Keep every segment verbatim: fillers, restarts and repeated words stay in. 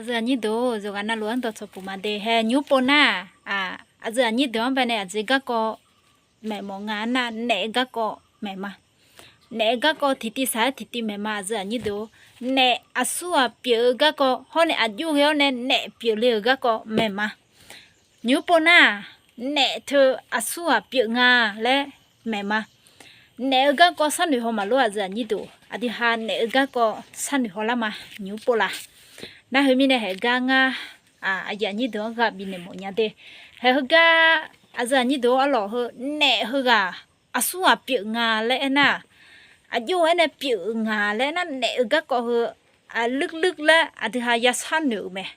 Aqyuif aqnyir deuq-or, yawqghaq navluf-anr dawqcawq puq ma de. Hae, nymr pov nar-aq, aqyuif aqnyir deuq-anr baenae aqjeq garkawv maeq mawf nga nar, naef-eu garkawv maeq ma. Naef-eu garkawv tiqtiv saq-aer tiqtiv maeq ma, aqyuif aqnyir deuq-or. Naef aqsurghaq pyeuf-eu garkawv hawr nae aqjox ghae-awr nae naef pyeufle-euq garkawv maeq ma. Nymr pov nar-aq, naef teu aqsurghaq pyeuf nga laer maeq ma. Naef-eu garkawv sharnoeq haw maqlor, aqyuif aqnyir deuq. Aqdui ha naef-eu garkawv sharnoeq haw lar ma. Nymr pov laf. Nar heu mirnae haeq gar ngar aqyuif aqnyir deuq-anr ghaq bifnaeq mawf nya de. Haeq heugar aqyuif aqnyir deuq-or, arlawq heu naef heughaq aqsurghaq pyeuf nga laer aernar-aq, aqjox-aer nae pyeuf-eu nga laer aernar, naef-eu garkawv heu ลึกๆ laer aqdui ha ya sharnoeq-euq mae.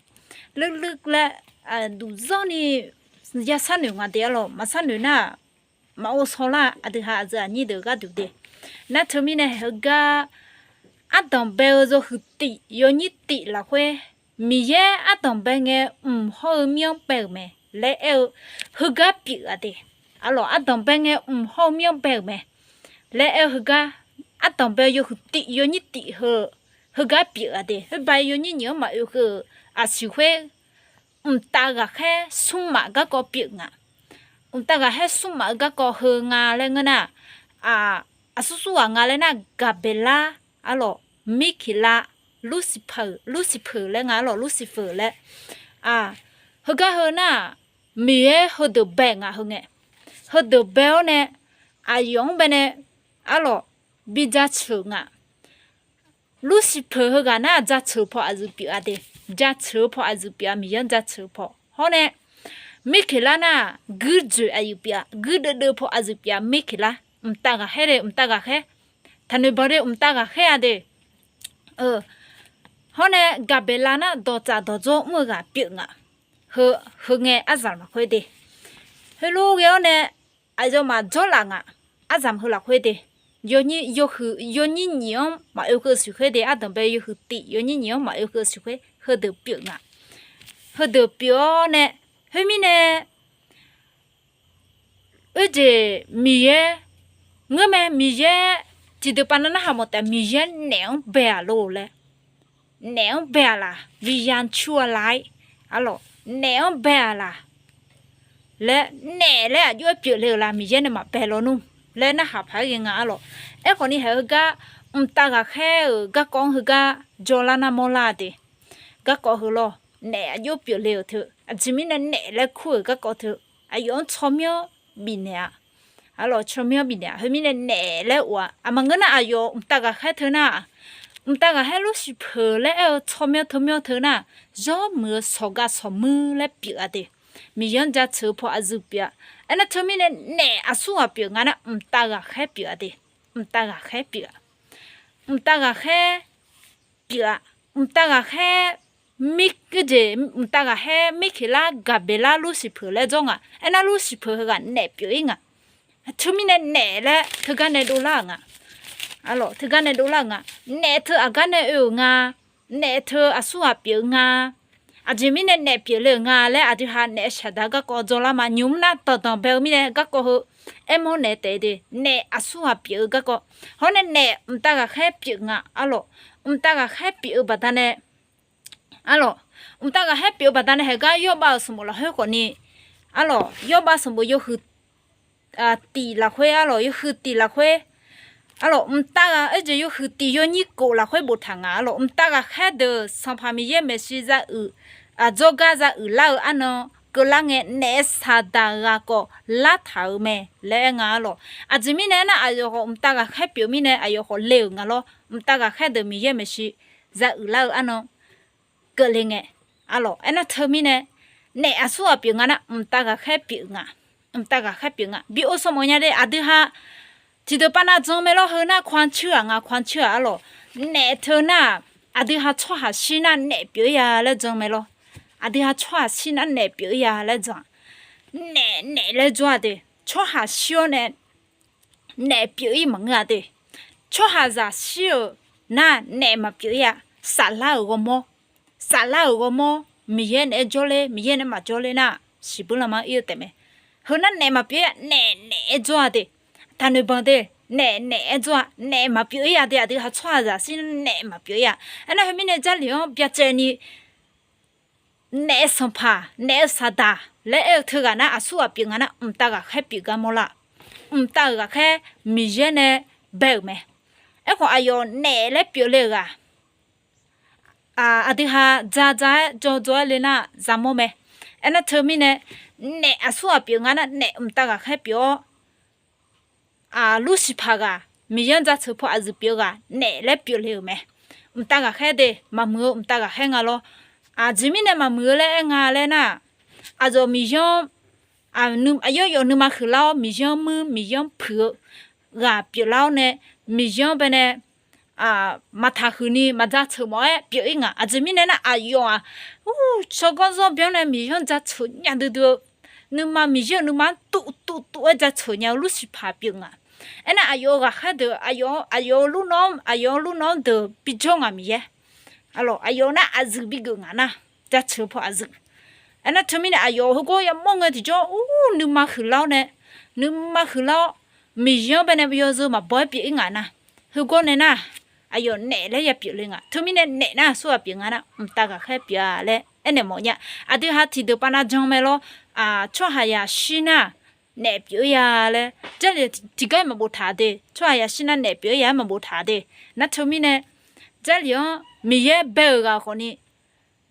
ลึกๆ laer duqzanr ni ya sharnoeq nga de, arlawq maqsharnoeq nar-aq, maqghov shaw lar. Aqdui ha aqyuif aqnyir deuq gharduq de. Nar teumirnae haeq heugar ardanq bae-eu yawhuiq tif yawnyir tif lafkhoer, Miqyaer ardanq bae ngae mq hawr-eu mir-anr bae-euq mae laer aer-eu heugar pyeuf-a de. Arlawq ardanq bae ngae mq hawr-eu mir-anr bae-euq mae laer aer-eu heugar, ardanq bae yawhuiq tif yawnyir tif heu heugar pyeuf-a de. Khoerbae yawnyir nyiq-anr maqoe keuv-euq aqsiq khoer mqtav ghaqkhaer smrmaf garkawv pyeuf nga. Mqtav ghaqkhaer smrmaf-eu garkawv heu nga laer ngeur nar-aq, aqsur sur ghaq nga laer nar-aq, Gaqbeqlar, arlawq Mirkeqlar, Lursiqpeuq, Lursiqpeuq laer nga, arlawq Lursiqpeuq laer. Heugar heu nar-aq, Miqyaer heudeuq bae nga heu ngae. Heudeuq bae-awr nae aqyawf-anr bae nae, arlawq bi jaceuq nga. Lursiqpeuq heughaq nar-aq jaceuq paw aqyuif pyeuf-a de. Jaceuq-eu paw aqyuif pyeuf-a, Miqyaer-anr jaceuq-eu paw. Hawr nae Mirkeqlar nar-aq guir dzoeq aqyuif pyeuf-a, guir deuvdeuv paw aqyuif pyeuf-a, Mirkeqlar mqtav ghaqkhaer de, mqtav ghaqkhaer. Taqnoeq banq de, mqtav ghaqkhaer-a de. Hawr nae Gaqbeqlar nar-aq dawqtsaf dawqdzawr mr-eu ghaq pyeuf nga. Heu, heu ngae aryamq lafkhoer de. Heulof ghae-awr nae aqyawfmaf jawrlaf nga. Aryamq heu lafkhoer de. Yawnyir yawhuiq yawnyir nyiq-anr maqoe keuv siq khoer de, ardanq bae yawhuiq tif yawnyir nyiq-anr maqoe keuv siq khoer heudeuq pyeuf nga. Heudeuq pyeuf-awr nae, khoermirnae oerjeq Miqyaer ngeur mae, Miqyaer tiqdeuq pav nav narhaq mawf taef, Miqyaer naef-anr bae-aq lor laer. Naef-anr bae-aq laq, วิญญาณชั่วร้าย arlawq, naef-anr bae-aq laq laer, naef laer aqjox-aer pyeufle-euq la, Miqyaer nae maqbae lawnmr laer narhaq paq-aer ghae nga arlawq. Aerkhawf ni haeq heugar mqtav ghaqkhaer-euq garkawv-anr heugar jawrlar nar mawrlar-a de. Garkawv heu lawr, naef aqjox pyeufle-euq teu, aqjeq mirnae naef laer kur-euq garkawv teu, aqyawf-anr tsawrmyanr bifnaeq-a. Arlawq, tsawrmyanr bifnaeq-a. Heumirnae naef laer of-a. Aqma ngeur nar aqyawf mqtav ghaqkhaer teu nar-aq, mqtav ghaqkhaer Lursiqpeuq laer aer-eu tsawrmyanr teumyanr teu nar-aq, yawmuiq-eu sawqgav sawqmuir laer pyeuf-a de. Miqyaer-anr jaceuq-eu paw aqyuif pyeuf-a. Aernar teumirnae naef aqsur ghaq pyeuf nga nar, mqtav ghaqkhaer pyeuf-a de. Mqtav ghaqkhaer pyeuf-a. Mqtav ghaqkhaer pyeuf-a. Mqtav ghaqkhaer mir, jeq mqtav ghaqkhaer Mirkeqlar, Gaqbeqlar, Lursiqpeuq laer dzawr nga. Aernar Lursiqpeuq heughaq naef pyeuf-ir nga. Teumirnae naef laer teugar nae dovlar-euq nga. Arlawq, teugar nae dovlar-euq nga. Naef teu aqgar nae oe-euq nga. Naef teu aqsur ghaq pyeuf-eu nga. Aqjeq mirnae naef pyeufle-euq nga laer aqdui ha naef shaqdaq garkawv dzawrlar ma. Nymq mr nar danqdanq bae-eu mirnae garkawv heu aermawr naeq taef de. Naef aqsur ghaq pyeuf-eu garkawv. Hawr nae naef mqtav ghaqkhaer pyeuf nga arlawq. Mqtav ghaqkhaer pyeuf-eu baqdanae, arlawq, mqtav ghaqkhaer pyeuf-eu baqdanae haeq gar yawrbav-euq sanqbof lafkhoer khawfni, arlawq, yawrbav sanqbof yawhuiq tif lafkhoer, arlawq, yawhuiq tif lafkhoer, arlawq, mqtav ghaq oerjeq yawhuiq tif yawnyir kof lafkhoer boftaq nga. Arlawq, mqtav ghaqkhaer deuq Sanqpaq Miqyaer maeqshi za uiq, aq, dzawrgar za uiqlar-eu arnan keuvlar ngae, naef saqdaq ghaq khawf lartaq-euq mae laer aer nga arlawq. Aqjeq mirnae aernar, aqyawf khawf mqtav ghaqkhaer pyeuf mirnae aqyawf khawf le-euq nga lawr. Mqtav ghaqkhaer deuq Miqyaer maeqshi za uiqlar-eu arnan keuvle ngae, arlawq, aernar teumirnae naef aqsur ghaq pyeuf nga nar, mqtav ghaqkhaer pyeuf nga. Mqtav ghaqkhaer pyeuf nga. Bi ov sanqbof nya de, aqdui ha tiqdeuq pav nav jan mae lawr. Heu nar ความเชื่อ-aq nga, ความเชื่อ-aq arlawq. Naef teu nar-aq, aqdui ha tsawrhaq shir nar naef pyeuf-ir-a laer jan mae lawr. Aqdui ha tsawrhaq shir nar naef pyeuf-ir-a laer jan. Naef, naef laer jawr-a de. Tsawrhaq shir-awr nae naef pyeuf-ir maqngeur-a de. Tsawrhaqzaq shir-euq nar naef maqpyeuf-ir-a. Saflar-euq ghawrmawr, saflar-euq ghawrmawr, Miqyaer naeq-aer jawrler, Miqyaer naeq-aer maqjawrler nar, siqbur lanma ir-eu taefmae. Heu nar naef maqpyeuf-ir-a, naef naeq-aer jawr-a de. Taqnoeq banq de, naef naeq-aer jawr-a, naef maqpyeuf-ir-a de, aqdui ha tsawrhaqzaq shir nar naef maqpyeuf-ir-a. Aernar heumirnae Jarlif-anr byacaevni naef sanqpaq, naef-eu saqdaq laer aer-eu teughaq nar, aqsur ghaq pyeuf nga nar, mqtav ghaqkhaer pyeuf gar mawrlar. Mqtav-euq ghaqkhaer Miqyaer nae bae-euq mae. Aerkhawf, aqyawf naef laer pyeufle-euq ghaq, aqdui ha dza dza-aer dzaw dzaw-aer le nar, zaqmawr mae. Aernar teumirnae, naef aqsur ghaq pyeuf nga nar, naef mqtav ghaqkhaer pyeuf-awr, lursiqpaq ghaq, Miqyaer-anr jaceuq paw aqyuif pyeuf-eu ghaq naef laer pyeufle-euq mae. Mqtav ghaqkhaer de, maqmuiq-eu mqtav ghaqkhaer nga lawr. Aqjeq mirnae maqmuiq-eu laer aer nga laer nar, aqyawf Miqyaer-anr, aqyawf yawf nuima huiqlar-awr, Miqyaer-anr muir, Miqyaer-anr puiq-eu ghaq pyeuflar-awr nae, Miqyaer-anr baenae maqtaq huiqni maqjaceuq mawf-aer pyeuf-ir nga. Aqjeq mirnae nar, aqyawf-aq, ur, tsawrganr zanr byanr nae Miqyaer-anr jaceuq nya duidui-eu, nuima Miqyaer-euq nuima-anr tuv tuv tuv-aer jaceuq nya-eu lursiqpaq pyeuf nga. Aernar, aqyawf-euq ghaqkhaer deuq, aqyawf-eu lurnawr, aqyawf-eu lurnawr-anr deuq bijawr nga Miqyaer. Aqlawq, aqyawf nar aqyuif bigeuf nga nar, jaceuq paw aqyuif. Aernar teumirnae, aqyawf heugawr yamawr ngae tiqjawr, ur, nuima huiqlar-awr nae, nuima huiqlar-awr, Miqyaer-anr baenae yawzeu maqbaw-aer pyeuf-ir nga nar, heugawr nae nar, aqyawf naef laer ya pyeufle nga. Teumirnae, naef nar aqsur ghaq pyeuf nga nar, mqtav ghaqkhaer pyeuf-a laer aernaeq mawf nya. Aqdui ha tiqdeuq pav nav jan mae lawr, tsawrhaq yaqshir nar, naef pyeuf-ir ya laer, Jarlif tiqgar maqboftaq de. Tsawrhaq yaqshir nar naef pyeuf-ir ya-aer maqboftaq de. Nar teumirnae, Jarlif-anr Miqyaer bae-euq ghaq khawfni,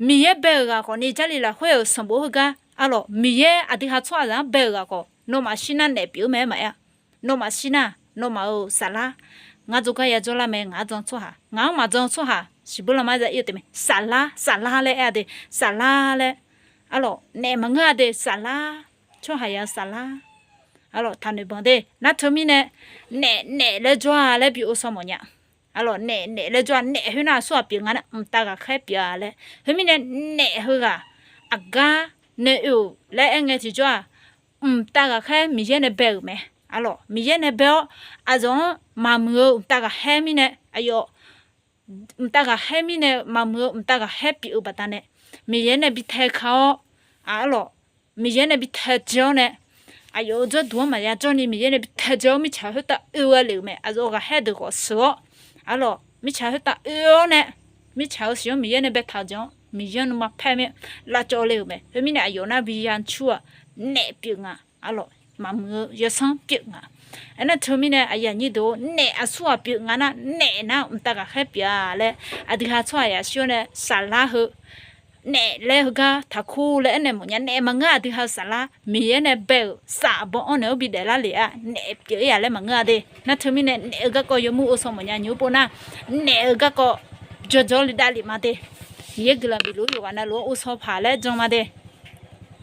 Miqyaer bae-euq ghaq khawfni, Jarlif lafkhoer-euq sanqbof heugar, aqlawq, Miqyaer aqdui ha tsawrhaqzaq-anr bae-euq ghaq khawf, nawmaf shir nar naef pyeuf-eu mae-aer maqaer-a. Nawmaf shir nar, nawmaf-euq saflar, ngar jawrgar ya jawrlar mae, ngaq-anr jan tsawrhaq, ngaq-anr maqjan tsawrhaq, siqbur lanma-aer za ir-eu taef mae. Saflar, saflar laer aer-a de, saflar laer. Aqlawq, naef maqngeur-a de, saflar, tsawrhaq ya-eu saflar. Aqlawq, taqnoeq banq de. Nar teumirnae, naef, naef laer jawr-a laer bi ovshaw mawfnya. Aqlawq, naef, naef laer jawr-a, naef khoernar aqsur ghaq pyeuf nga nar, mqtav ghaqkhaer pyeuf-a laer. Khoermirnae, naef heughaq aqgar nae oe-euq laer aer ngae tiqjawr-aq, mqtav ghaqkhaer Miqyaer nae bae-euq mae. Aqlawq, Miqyaer nae bae-awr, aqyawf-anr maqmuiq-eu mqtav ghaqkhaer mirnae, aqyawf mqtav ghaqkhaer mirnae maqmuiq-eu mqtav ghaqkhaer pyeuf-eu baqdanae, Miqyaer nae bi tae ka-awr, aqlawq, Miqyaer nae bi tae dzae-awr nae, aqyawf-euq jawrduq-anr maqya jawrni Miqyaer nae bi tae dzae-awr mirtsaq khoertav oe-a lef-euq mae. Aqyawf ghaqkhaer deuq khawf sheuq-awr, aqlawq, mirtsaq khoertav oe-awr nae, mirtsaq-euq siq-anr Miqyaer nae bae taq-eu jeq-anr Miqyaer nuima paer mir-aer lavcawv le-euq mae. Khoermirnae aqyawf nar bi ya cur-aq, naef pyeuf nga. Aqlawq, maqmuiq-eu yawsanr pyeuf nga. Aernar teumirnae aqyuif aqnyir deuq-or, naef aqsur ghaq pyeuf nga nar, naef nar mqtav ghaqkhaer pyeuf-a laer, aqdui ha tsawrhaq yaqshir-awr nae saflar heu, naef laer heugar taqkur laer aernaeq mawfnya. Naef maqngeur, aqdui ha-eu saflar Miqyaer nae bae-euq saf aqbawr-anr naeq-anr bi daeflar lef-a, naef pyeuf-ir-a laer maqngeur-a de. Nar teumirnae naef-eu garkawv yawmuir ovshaw mawfnya nymq-mr pov nar, naef-eu garkawv jawrjawr le davlef ma de. Miqyaer guiqlanq bifluf-eu yawqghaq navluf-anr ovshaw paq laer jan ma de.